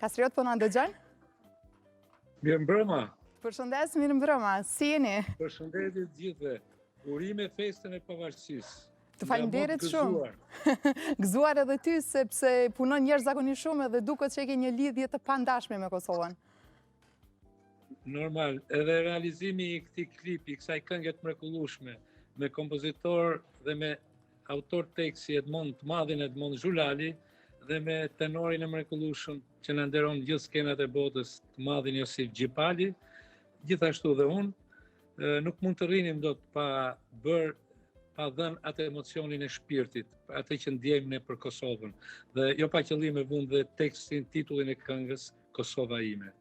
Kastriot po na dëgjon? Mirëmbrëma. Përshëndes, mirëmbrëma. Si jeni? Përshëndetje të gjithëve. Urime festën e pavarësisë. Të faleminderit shumë. Gëzuar edhe ty sepse punon jashtëzakonisht shumë edhe duket që e ke një lidhje të pandashme me Kosovën. Normal, edhe realizimi i këtij klipi, i kësaj kënge të mrekullueshme, me kompozitor dhe me autor teksti Edmond të madhin Edmond Zhulali dhe me tenorin e mrekullueshëm që na nderon gjithë skenat e botës të madhin Josif Gjipali, gjithashtu dhe unë, nuk mund të rrinim dot pa bërë pa dhënë atë emocionin e shpirtit, atë që ndjejmë ne për Kosovën. Dhe jo pa qëllim e vumë dhe tekstin, titullin e këngës Kosova ime.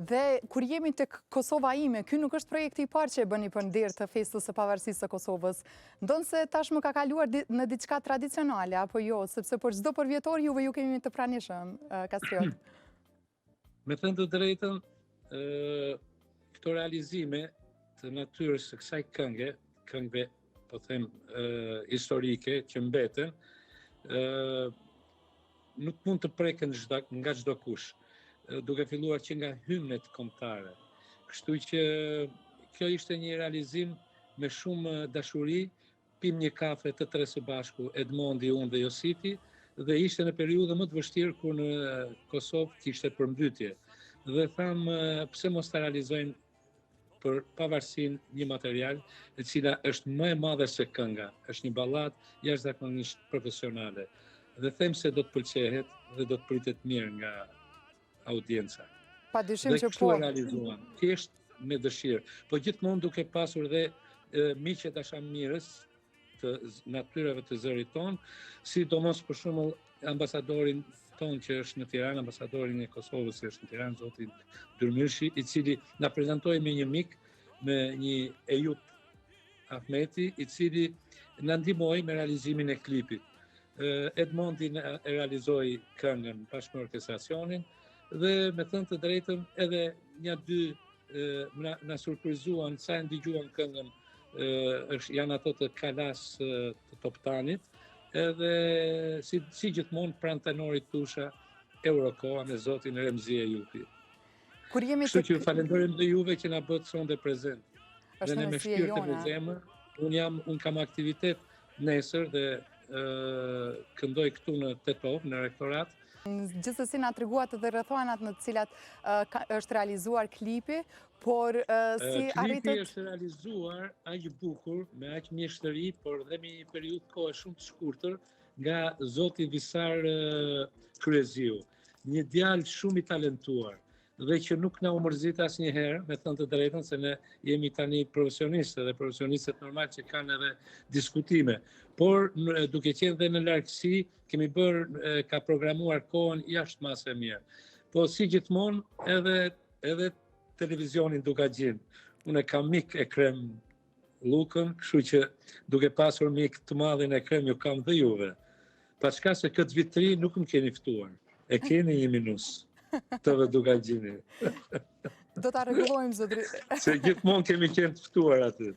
Dhe kur jemi tek Kosova ime, ky nuk është projekti i parë që e bëni për nder të festës së pavarësisë së Kosovës. Ndonëse tashmë ka kaluar në diçka tradicionale apo jo, sepse për çdo përvjetor juve ju kemi të pranishëm, Kastriot. Me thënë të drejtën, këto realizime të natyrës së kësaj kënge, këngëve, po them, historike që mbeten, nuk mund të preken nga çdokush, duke filluar që nga hymnet kombëtare. Kështu që kjo ishte një realizim me shumë dashuri, pimë një kafe të tre së bashku, Edmondi, unë dhe Josifi, dhe ishte në periudhën më të vështirë kur në Kosovë kishte përmbytje. Dhe thamë pse mos ta realizojmë për pavarësinë një material e cila është më e madhe se kënga, është një baladë jashtëzakonisht profesionale. Dhe them se do të pëlqehet dhe do të pritet mirë nga audienca. Pa dyshim që po. Dhe kështu e realizuam, thjesht me dëshirë, po gjithmonë duke pasur dhe miq e dashamirës të natyrave të zërit tonë, sidomos për shembull ambasadorin tonë që është në Tiranë, ambasadorin e Kosovës që është në Tiranë, zotin Dyrmyshi, i cili na prezantoi me një mik, me një Ejup Ahmeti, i cili na ndihmoi me realizimin e klipit. Edmondi e realizoi këngën bashkë me orkestracionin dhe me thënë të drejtën edhe nja dy na, na surprizuan sa e ndigjuan këngën është janë ato të kalasë të Toptanit, edhe si si gjithmonë pranë tenorit Tusha Eurokoha me zotin Remzi Ejupi. Kur jemi Kështu që falenderojmë dhe juve që na bëtë sonte prezent. Është dhe ne me shpirt e me zemër, unë jam unë kam aktivitet nesër dhe ë këndoj këtu në Tetovë, në rektorat. Gjithsesi na treguat edhe rrethanat në të cilat është realizuar klipi, por si arritët... Klipi është realizuar aq bukur, me aq mjeshtëri, por dhe me një periudhë kohe shumë të shkurtër nga zoti Visar Kryeziu. Një djalë shumë i talentuar dhe që nuk na u mërzit asnjëherë, me thënë të drejtën, se ne jemi tani profesionistë dhe profesionistët normal që kanë edhe diskutime. Por duke qenë dhe në largësi, kemi bërë, ka programuar kohën jashtë mase mirë. Po si gjithmonë edhe edhe televizionin Dukagjin. Unë e kam mik Ekrem Llukën, kështu që duke pasur mik të madhin Ekrem ju kam dhe juve. Paçka se këtë vit të ri nuk më keni ftuar. E keni një minus. TV Dukagjini. Do ta rregullojmë zotri. Se gjithmonë kemi qenë të ftuar aty.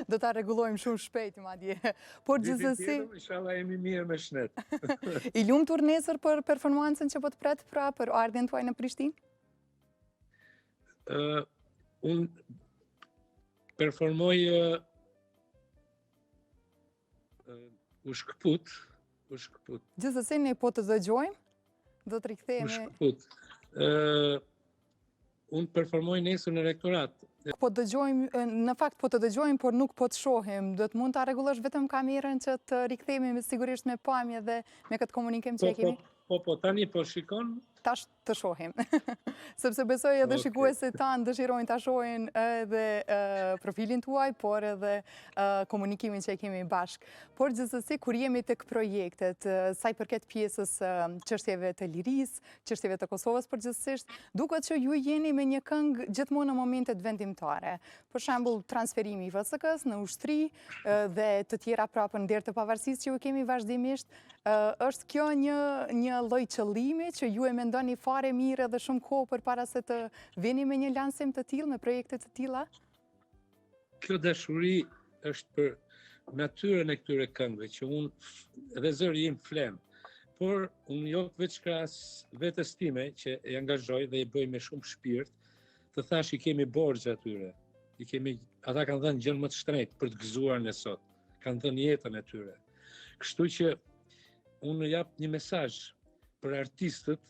Do ta rregullojmë shumë shpejt madje. Por gjithsesi, inshallah jemi mirë me shnet. I lumtur nesër për performancën që po të pret pra për ardhjen tuaj në Prishtinë? Ë uh, unë performoj uh, u shkëput, u shkëput. Gjithsesi ne po të dëgjojmë, do të rikthehemi. U shkëput. Ë uh, unë performoj nesër në rektorat. Po të dëgjojmë, në fakt po të dëgjojmë, por nuk po të shohim. Do të mund ta rregullosh vetëm kamerën që të rikthehemi me sigurisht me pamje dhe me këtë komunikim që po, e kemi. Po, po, po, tani po shikon. Tash të shohim. Sepse besoj edhe shikuesit tanë dëshirojnë ta shohin edhe profilin tuaj, por edhe komunikimin që e kemi bashkë. Por gjithsesi kur jemi tek projektet, sa i përket pjesës çështjeve të lirisë, çështjeve të Kosovës përgjithësisht, duket që ju jeni me një këngë gjithmonë në momentet vendimtare. Për shembull, transferimi i FSK-së në ushtri dhe të tjera pra për nder të pavarësisë që ju kemi vazhdimisht, është kjo një një lloj qëllimi që ju e mendoni fare mirë edhe shumë kohë përpara se të vini me një lansim të tillë, me projekte të tilla? Kjo dashuri është për natyrën e këtyre këngëve që unë dhe zëri im flen. Por unë jo veç krahas vetes time që e angazhoj dhe e bëj me shumë shpirt, të thashë i kemi borxh atyre. I kemi ata kanë dhënë gjënë më të shtrenjtë për të gëzuar ne sot. Kanë dhënë jetën e tyre. Kështu që unë jap një mesazh për artistët,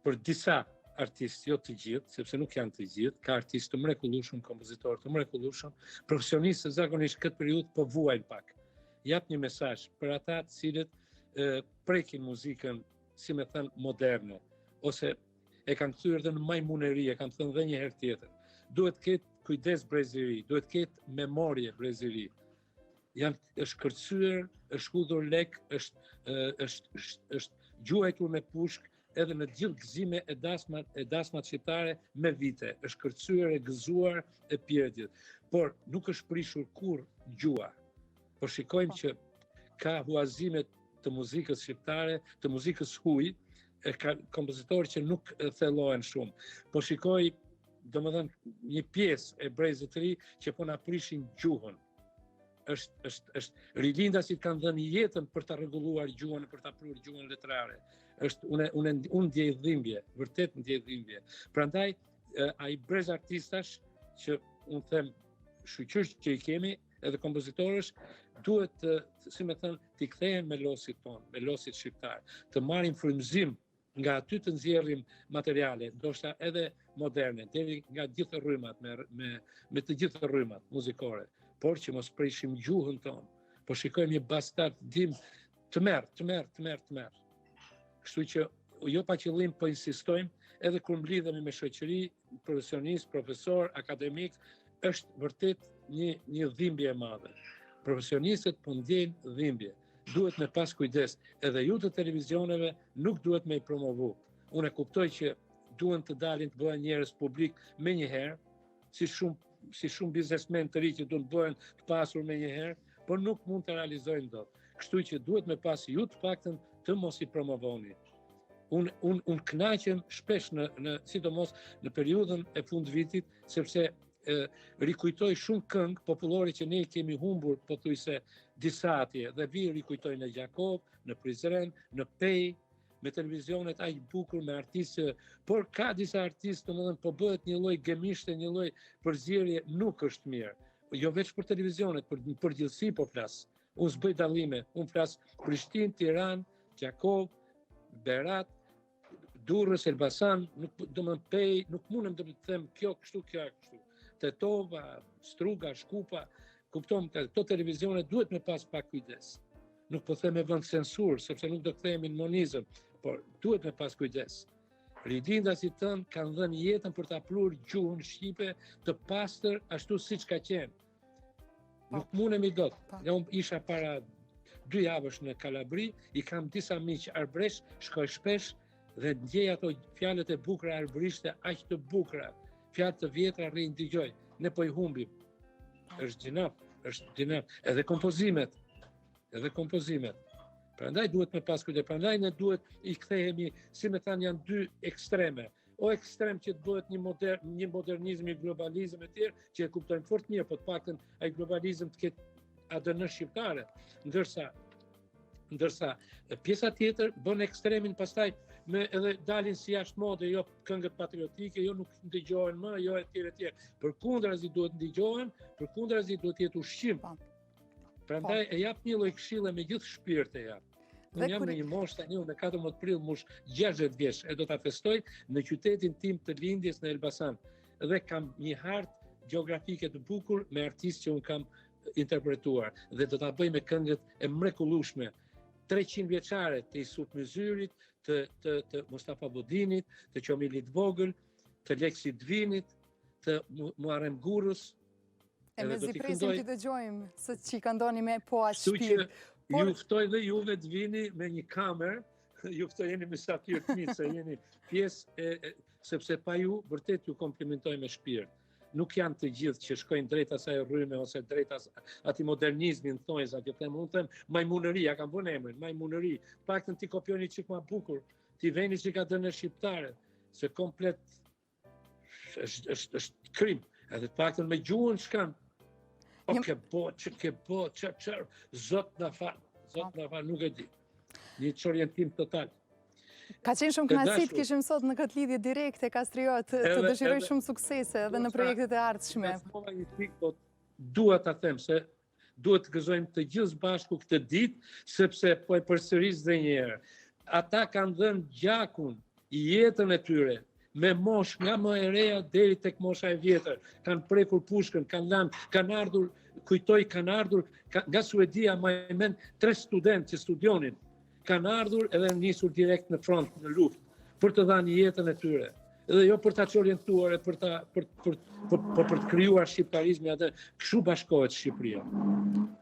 për disa artistë, jo të gjithë, sepse nuk janë të gjithë, ka artistë të mrekullueshëm, kompozitorë të mrekullueshëm, profesionistë zakonisht këtë periudhë po vuajnë pak. Jap një mesazh për ata të cilët e, prekin muzikën, si me thënë, moderne, ose e kanë kthyer dhe në majmuneri, e kam thënë dhe një herë tjetër. Duhet të ketë kujdes brezi i ri, duhet të ketë memorie brezi i ri. Janë është kërcyer, është hudhur lek, është është është është gjuajtur me pushkë edhe në gjithë gëzime e dasmat e dasmat shqiptare me vite, është kërcyer e gëzuar e pirë gjithë. Por nuk është prishur kurrë gjuha. Po shikojmë po. që ka huazime të muzikës shqiptare, të muzikës huaj, e ka kompozitorë që nuk thellohen shumë. Po shikoj, domethënë, një pjesë e brezit të ri që po na prishin gjuhën. Është, është, është, rilindasit kanë dhënë jetën për ta rregulluar gjuhën, për ta prurë gjuhën letrare. Është, unë, unë, unë ndjej dhimbje, vërtet ndjej dhimbje. Prandaj, ai brez artistash që unë them shyqyr që i kemi, edhe kompozitorësh, duhet të, si me thënë, t'i kthehen melosit tonë, melosit shqiptar, të marrin frymëzim nga aty të nxjerrim materiale, ndoshta edhe moderne, deri nga gjithë rrymat, me, me, me të gjithë rrymat muzikore, por që mos prishim gjuhën tonë, po shikojmë një bastardim tmerr, tmerr, tmerr, tmerr. Kështu që jo pa qëllim po insistojmë edhe kur mblidhemi me shoqëri, profesionistë, profesorë, akademikë, është vërtet një një dhimbje e madhe. Profesionistët po ndjejnë dhimbje. Duhet me pas kujdes. Edhe ju të televizioneve nuk duhet me i promovu. Unë e kuptoj që duhen të dalin të bëhen njerëz publik menjëherë, si shumë si shumë biznesmenë të ri që duhen të bëhen të pasur menjëherë, por nuk mund të realizojnë dot. Kështu që duhet me pas ju të paktën të mos i promovoni. Unë un, un kënaqem shpesh në në sidomos në periudhën e fundvitit, sepse e, rikujtoj shumë këngë popullore që ne i kemi humbur pothuajse disa atje dhe vi rikujtoj në Gjakovë, në Prizren, në Pejë, me televizionet aq bukur me artistë, por ka disa artistë, domethënë po bëhet një lloj gemishte, një lloj përzierje, nuk është mirë. Jo veç për televizionet, për në përgjithësi po flas. Unë s'bëj dallime, unë flas Prishtinë, Tiranë, Gjakovë, Berat, Durrës, Elbasan, nuk domethënë Pejë, nuk mundem të them kjo kështu, kjo kështu. Tetova, Struga, Shkupa, kupton, këto televizione duhet me pas pak kujdes. Nuk po them me vënë censurë, sepse nuk do kthehemi në monizëm, por duhet me pas kujdes. Rilindasit tanë kanë dhënë jetën për ta prurë gjuhën shqipe të pastër ashtu siç ka qenë. Po. Nuk mundemi dot. Po. Ja unë isha para dy javësh në Kalabri, i kam disa miq arbresh, shkoj shpesh dhe ndjej ato fjalët e bukura arbërishte aq të bukura. Fjalë të vjetra rri i dëgjoj. Ne po i humbim. Po. Është gjynah, është gjynah. Edhe kompozimet, edhe kompozimet. Prandaj duhet me pas kujdes, prandaj ne duhet i kthehemi, si me thanë janë dy ekstreme. O ekstrem që të bëhet një modern, një modernizëm, një globalizëm e tjerë, që e kuptojmë fort mirë, po të paktën ai globalizëm të ketë ADN shqiptare, ndërsa ndërsa pjesa tjetër bën ekstremin pastaj me edhe dalin si jashtë mode, jo këngët patriotike, jo nuk ndëgjohen më, jo e tjerë e tjerë. Përkundrazi duhet ndëgjohen, përkundrazi duhet të jetë ushqim. Po. Prandaj po. e jap një lloj këshille me gjithë shpirt e jap. Unë jam në një moshë tani, unë me 14 prill mbush 60 vjeç e do ta festoj në qytetin tim të lindjes në Elbasan. Dhe kam një hartë gjeografike të bukur me artistë që unë kam interpretuar dhe do ta bëj me këngët e mrekullueshme 300 vjeçare të Isuf Myzyrit, të të të Mustafa Bodinit, të Qomilit Vogël, të Leksi Dvinit, të Muharrem Gurrës, E mezi presim t'i dëgjojmë, se që i këndoni me po aq shpirt. Por... Ju ftoj dhe juve të vini me një kamerë, ju ftoj jeni mysafirë të mi, se jeni pjesë e, e, sepse pa ju, vërtet ju komplimentoj me shpirt. Nuk janë të gjithë që shkojnë drejt asaj rryme ose drejt as, atij modernizmi në thonjëza që them, unë them majmunëri, ja kam vënë emrin, majmunëri. Paktën t'i kopjoni çik ma bukur, t'i veni çik ADN shqiptare, se komplet është është është krim. Edhe të paktën me gjuhën ç'kan. O ke bo, që ke bo, që që, zot na fal, zot na fal, nuk e di. Një çorientim total. Ka qenë shumë kënaqësi të kishim sot në këtë lidhje direkte, Kastriot, të dëshiroj shumë suksese edhe në projektet e ardhshme. Po dua ta them se duhet të gëzojmë të gjithë së bashku këtë ditë, sepse po e përsëris dhe një herë. Ata kanë dhënë gjakun, jetën e tyre, me moshë nga më e reja deri tek mosha e vjetër, kanë prekur pushkën, kanë lanë, kanë ardhur, kujtoj kanë ardhur ka, nga Suedia, mbaj mend tre studentë që studionin, kanë ardhur edhe nisur direkt në front, në luftë, për të dhënë jetën e tyre. Edhe jo për ta çorientuar e për ta për për për, për, për të krijuar shqiptarizmin atë, kështu bashkohet Shqipëria.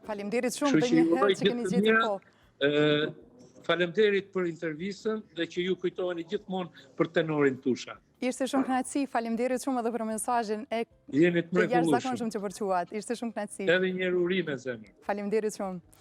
Faleminderit shumë dhe një herë që keni gjetur kohë. Ë Faleminderit për intervistën dhe që ju kujtoheni gjithmonë për tenorin Tusha. Ishte shumë kënaqësi, faleminderit shumë edhe për mesazhin e Jeni të jashtëzakonshëm që përçuat. Ishte shumë kënaqësi. Edhe një herë urime zemër. Faleminderit shumë.